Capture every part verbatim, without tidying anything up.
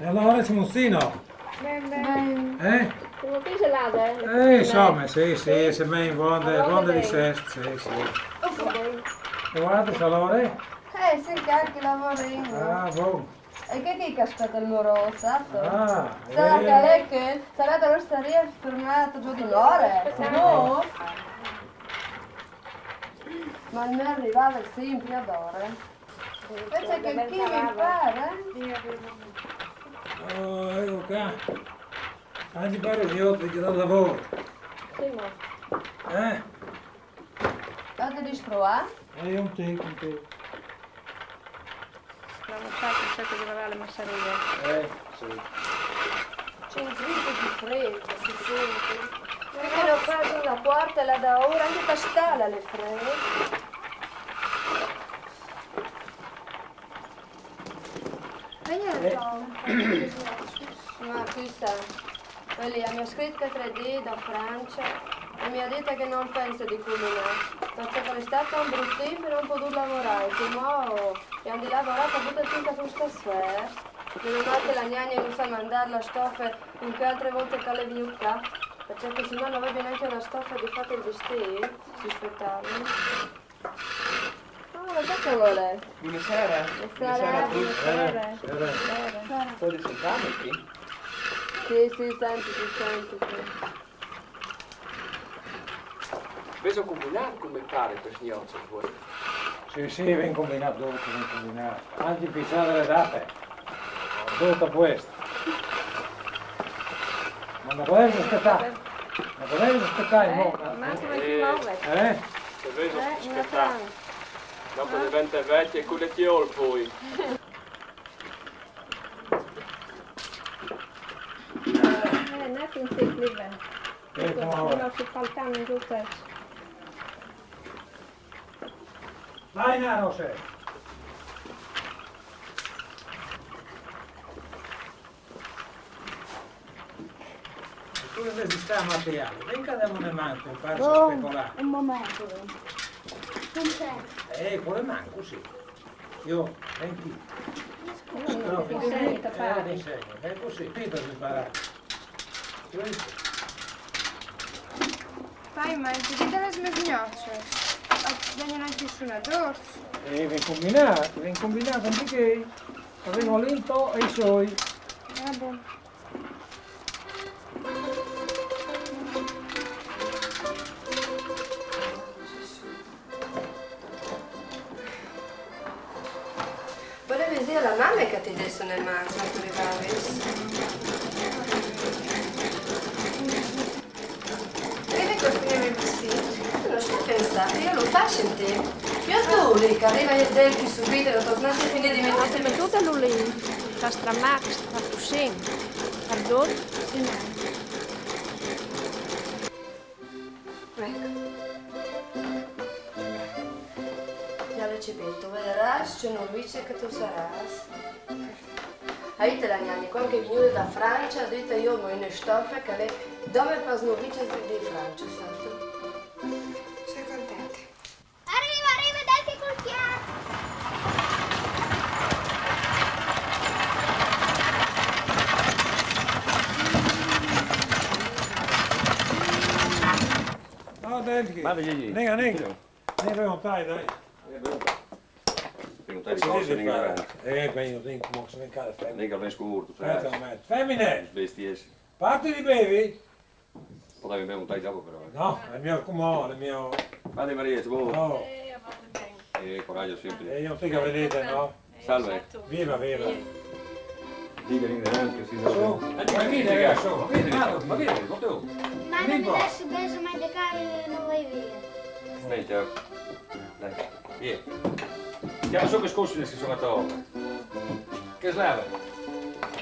E alore, Simuncino? Ben, ben. Eh? Siamo qui gelate, eh? Eh, insome, sì, sì, se me vonde, vonde di sest, sì, sì. E voaltris alore? Eh, sì, che anche lavorino. Ah, bon. E che chi che aspetta il moroso, certo? Ah, sarà eh. Che l'è che sarà da l'osteria fermata giù di l'ore, no? Ma il me arrivava sempre ad ore. Invece che chi mi pare? Oh, ecco qua. Anzi, pare che io ti do lavoro. Sì, ma... Eh? Fate di sprovare? Eh, un tic, un tic. La vostra che cerca di lavorare le masserie. Eh, sì. C'è un grido di freddo, si sente. Perché non faccio la porta e la da ora, anche per stare alle fredde. Vedi, eh. Ma chissà, quella mi ha scritto che tre dì da Francia e mi ha detto che non pensa di culminare, perché l'è stato un brutto tempo e non potuto lavorare, che mo e andì là a lavorare per tutto il tempo con sta sfera. Meno male che la gnagna non sa mandare la stoffa in che altre volte che l'è venuta qua, perché se no non avrebbe neanche la stoffa di fare il vestito, si aspettava. Oh, ma che vuole? Buonasera. Buonasera, buonasera a tutti. Buonasera. Buonasera. Potete sentarvi qui? Sì, sì, senti, ti senti, sì. Veso combinà come pare per signor voi? Sì, sì, ben combinà tutto, ben combinà. Anche in pisciata le date. Tutto a posto. Ma non potete aspettare? Non potete aspettare, eh, no? Ma come si muove? Eh? Se veso aspettare. Dopo diventa vecchio e con le tiol poi. Eh, nothing simply bad. Ecco, ora si faltano in giù questo. Vai, Nano, se. E tu invece di stare a materiale, ven che andiamo nel manco, un pezzo speculare. Un momento. Non c'è. Eh, con le mani, così. Io, senti. No, no, no, ti insegno, papà. Eh, ti insegno. È così, qui devi imparare. Questo. Pai, ma ti dite le smegnocce? Vengono anche su una dorsa. Eh, ben combinà, ben combinà, perché avevo lento e i soi. Va bene. Volevi dire alla mamma che ti desse una mano, se tu arrivavi. Vedi, così mi sì. Tu non stai a pensare, io lo faccio in te. Io tu lì, che arriva il denti subito, non tornate a finire di mettere. Tutte l'ulì, sta stramax, sta cusì. Pardon? Sì, no. Ecco. Già l'hai capito, vedràs ce novice che tu saràs. Aite la gnagna, quando che è venuta da Francia, ha detto io mo in stoffe che le dome per novice di Francia, sento. Sono contenta. Arriva, arriva, dai che col piatto. No, dai, che... Vada, Gigi. Venga, venga. Venga, venga, dai, dai. Eh, venga. Venga, dai, forse, venga, dai. Eh, venga, venga, come se ne cade, venga. Venga, ben scurto, cioè. Aspetta, aspetta. Femmine! Bestie. Parti di bevi? Potete bevi un tè dopo, però, eh. No, è mio, come, è mio. Vada, Maria, si può? No. Eh, coraggio sempre. Eh, io non ti che vedete, no? Salve. Viva, viva. Dica, dica, anche se... Su. Eh, ma vieni, ragazzi, ma vieni, ma vieni, ma tu. Ma non mi lasci preso mai de cari, non vai via. Senti, eh. Dai, via. Chiama su che scorsi nel senso che... Che slava?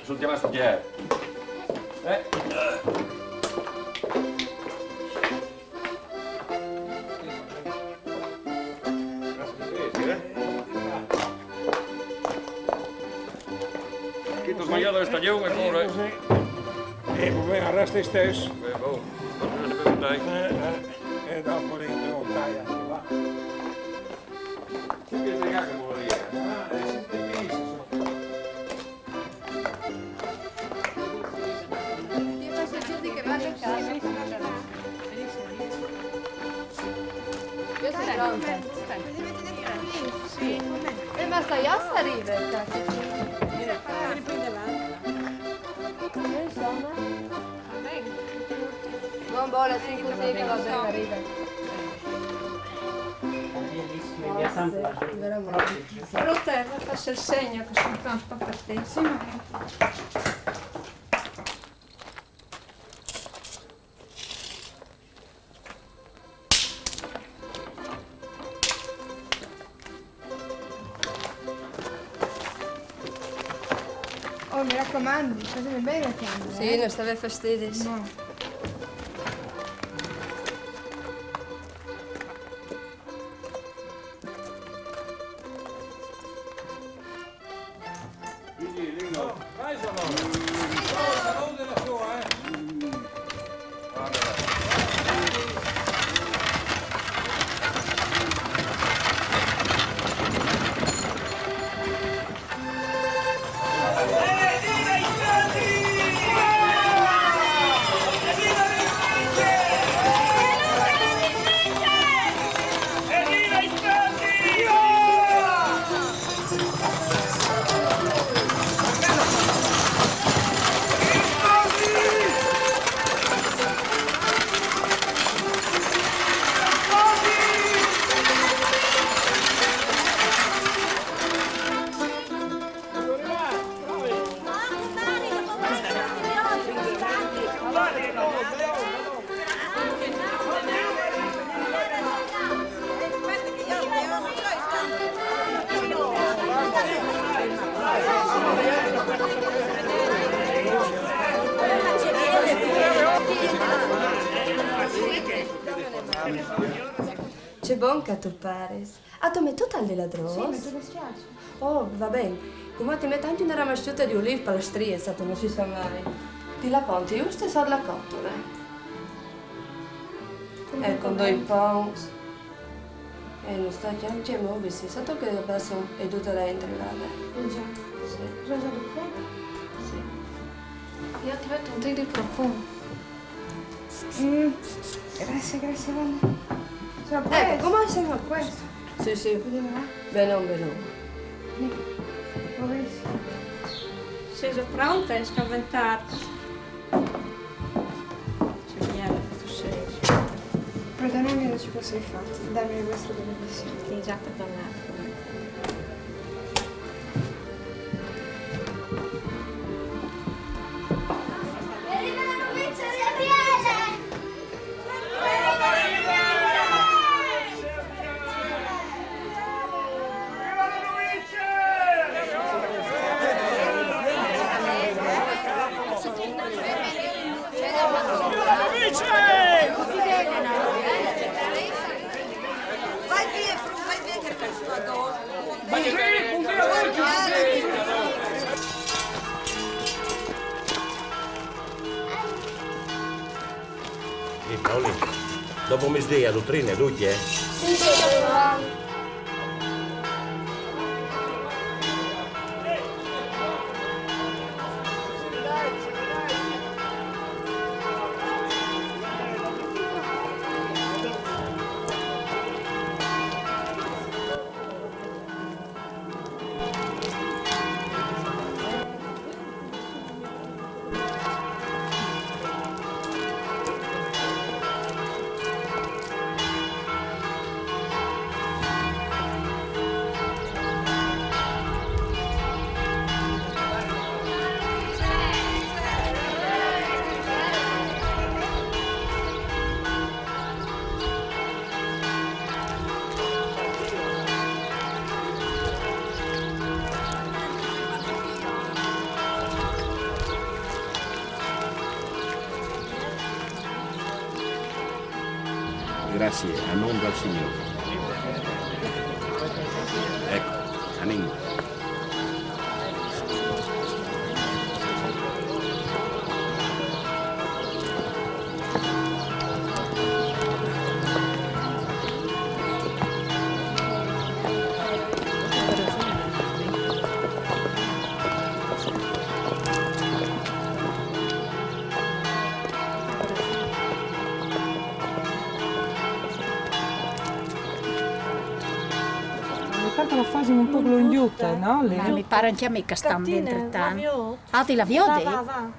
Sul chiamato studiare. Eh? Che ti ho sbagliato la stagione ancora, eh? Eh, così. Eh, va bene, resta stesso. Eh, boh, non ne bevo, dai. Eh, eh, e dopo rientro in Italia, va. Sì, che se caga, vuol dire. Ah, eh, sì, sì, sì. Pronta? Sì. Eh, ma sta io sta ridere, cazzo. Eh, insomma. Non vuole, sì, così che va bene, ride. Veramente. Però te, faccio il segno che sono pronta per te. Sì, ma Oh, mi raccomando, fatemi bene la fiamma, Sì, eh? Non stava fastidio. No. Quindi, Lino, vai, sono. Salute la sua, eh. Ce bon che tu paris. Ah, tu me tot al de ladrons? Sì, ma tu le schiacci. Oh, va ben. Come ti metti anche una ramasciuta di olive per la stria, sa, tu non si sa mai. Ti la ponti giusto sotto la cottola. Ecco, due pons. E non sta chiamando, muoversi. Sotto che passo è tutta la entrata. Eh già. Sì. Già, già, dopo? Sì. Io ti metto un tiro di profumo. Mm, grazie, grazie, Vanna. Cioè, Ecco, come sei? Questo? Sì, sì. Vediamo, eh. Bene, bene. Sì. Dove sei? Sei già pronta a scaventarti? Che miele che tu sei. Perdonami, non ci posso rifatti. Dammi le vostre benedizioni. Ti è già perdonato. Sì, Paolin, dopo misdì a dottrine, ducje? Sì, sì. Grazie, a nome del Signore. Ecco, animo. La fasin un pôc longjuta, no? Ma mi pâr ancje a mi che a stan dentri tant. Ah, ti la viodi? Va, va, va.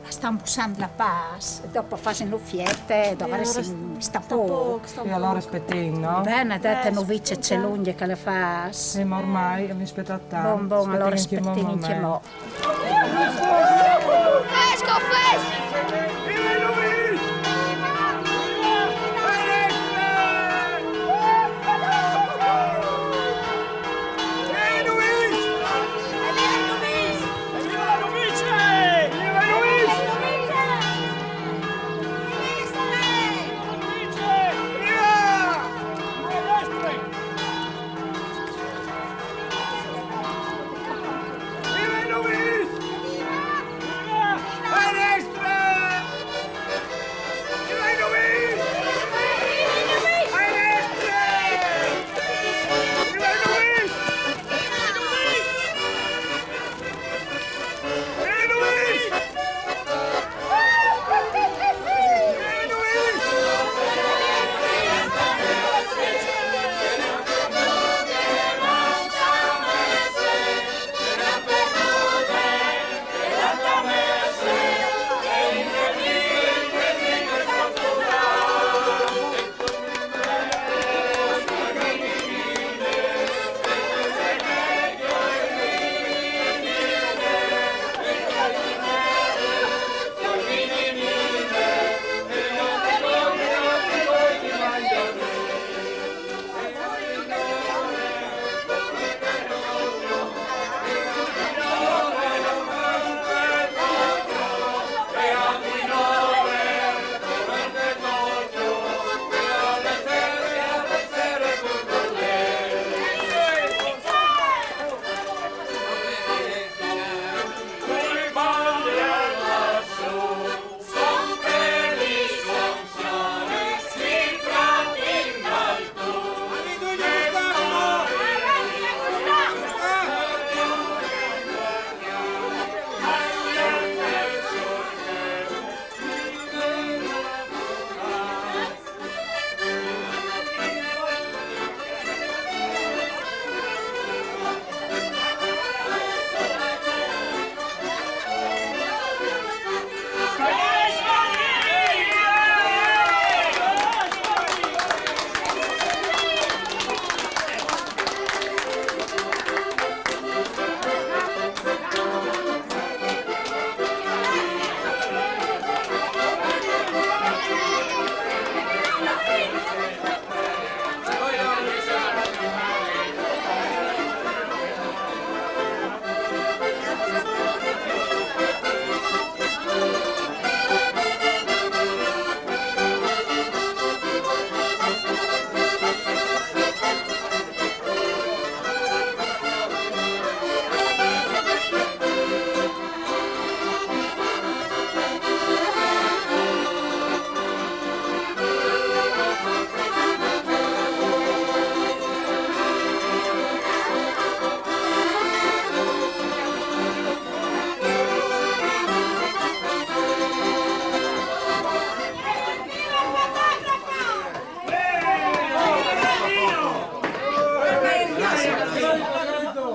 A stan bussant la pâs, dopo a fasin la fieste, dopo a restin sta pôc. E alore a spetìn, no? Benedete, eh, novice, ce longje che le fâs. Eh, ma ormai a vin spietât tant. Bon, bon, alore a spetìn ancjemò. Fresco, fresco!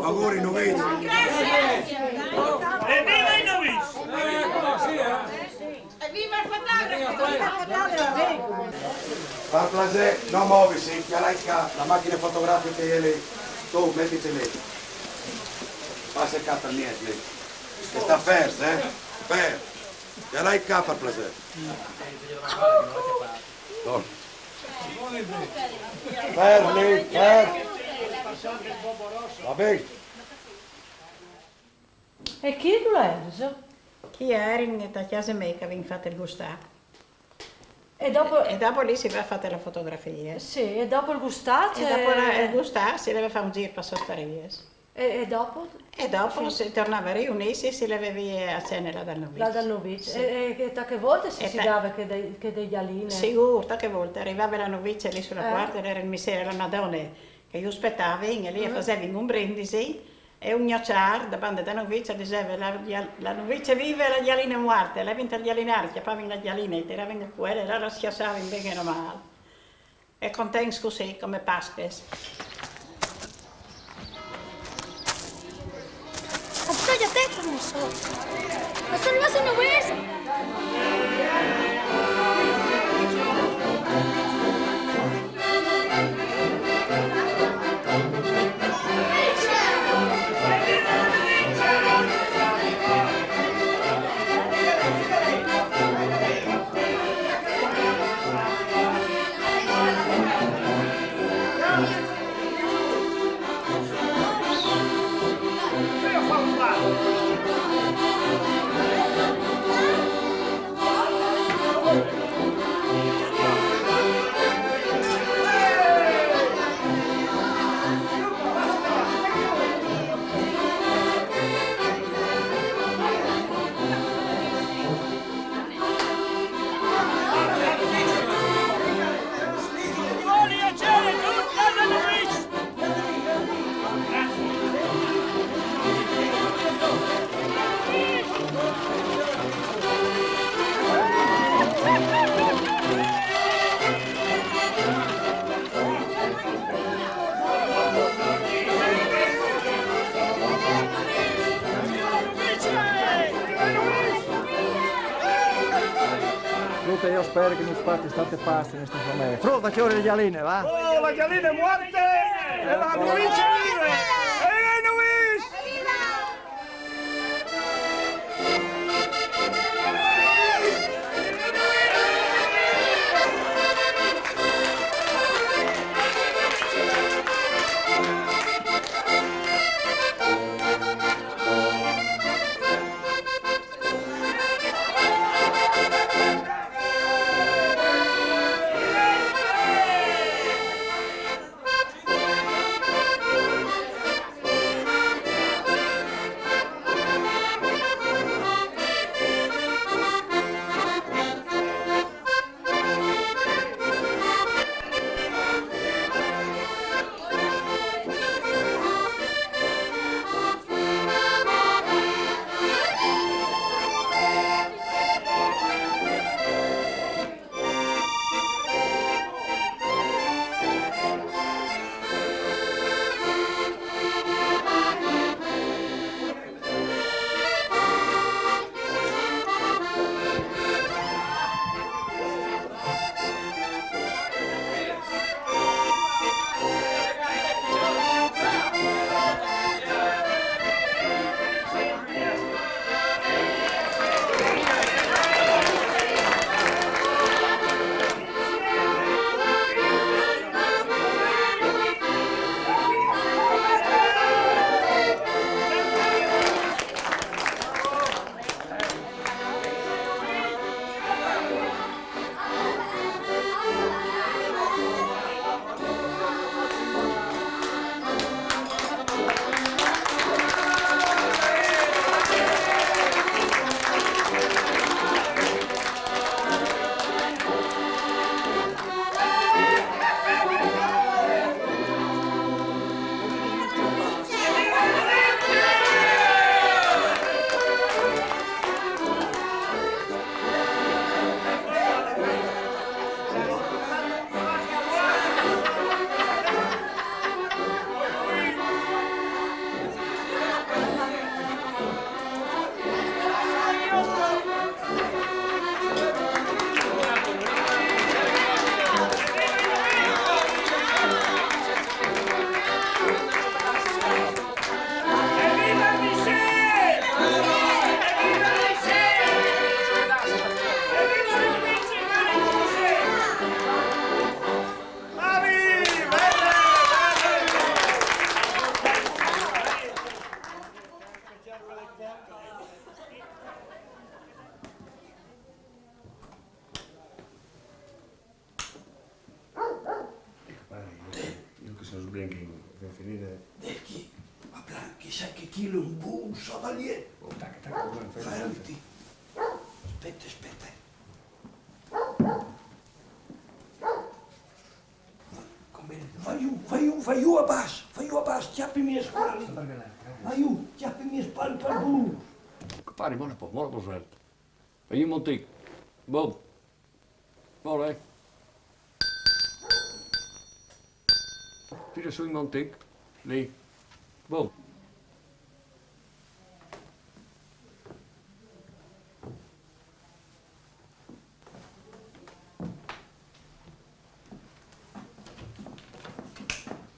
Auguri, noviç. Evviva i noviç! Evviva il fotografo! Par plasê, no movisi, cjalait ca la machine fotografiche e je li. Tu, metiti li. Passe ca tal mieç li. Che sta fers, eh? Fers. Cjalait ca par plasê. Bon. Fer li, fer. Va ben. E chi lu èrelo? Chi a jerin te cjase mê che a vin fat il gustâ. E dopo? E dopo li si veve fat la fotografie. Sì, e dopo il gustâ? E dopo la, il gustâ si leve fâ un zîr pes ostariis. E, e dopo? E dopo si tornave a riunîsi e si leve vie a cene là dal noviç. Là dal noviç. Sì. E, e, e ta che volte si, e si ta- dave chê dai, chê dai gjaline? Sigûr, ta che volte. Rivave la novice li su la, eh, puarte, e jere il misteri, la Madone che ju spietavin e li a, mhm, fasevin un brindisi e un gnocjar da bande da novice a diseve: la, la, la novice vive, la gjaline muarte. Levin tal gjalinari, cjapavin la gjaline, e tiravin a cuele, e la scjassavin ben e mâl. E contents cussì, come Pasques. Aspetta, te, come so? Ma sono, ma sono questi? Frute, jo o speri che no si fasin tante pastis in ste famee. Frute, a cjoli la gjaline, va? Oh, la gjaline muarte e la novice vive! E vive la novice! Pare, jo, jo che se no sbrinchin, a finire. Dai, chi? Ma Blanchi, sai che chel al è un bon savalier. Oh, taca, taca, Blanchi, fermati. Fermati. Aspeta, aspeta. Come? Va jù, va jù, va jù a bas, va jù a bas, cjapi mieç, fora li. Va jù, cjapi mieç pal, pal bulus. Compari, mola po, mola po, svelt. Va jù, Montic. Bon. Bon, eh. Mira, soi mantic. Lì. Bon.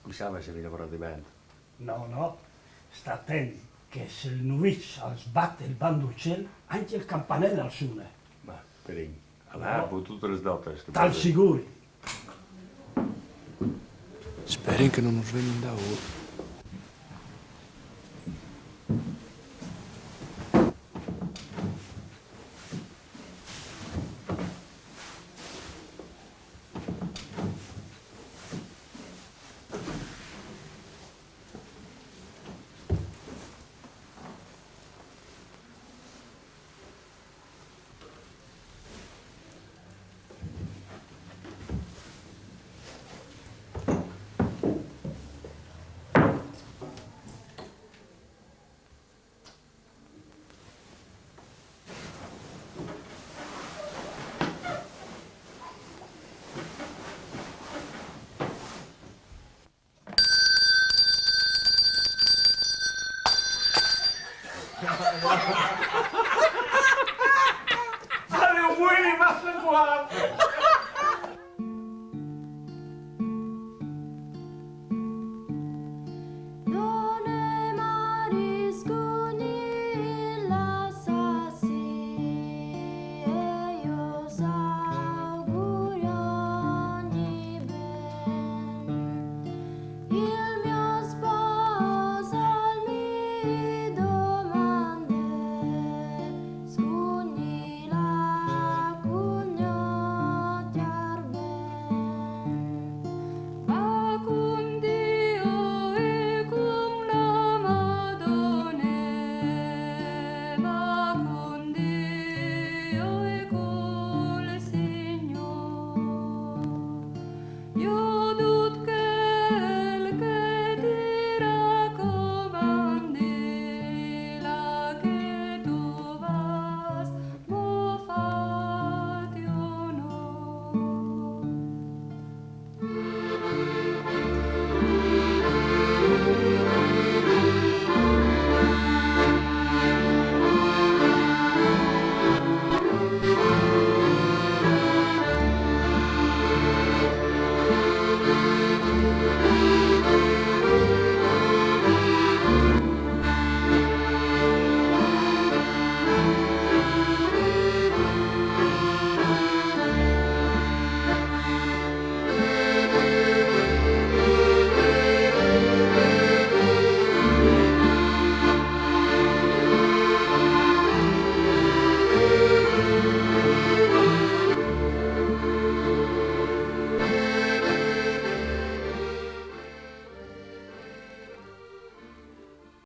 Cui sa se vien a far di vent. No, no, sta atent che se il nuviç al sbat il bandoncel, ancje il campanel al sune. Ma, Perin, al à putût resdâ, tal sigûr. Sperin che no nus vegnin daûr.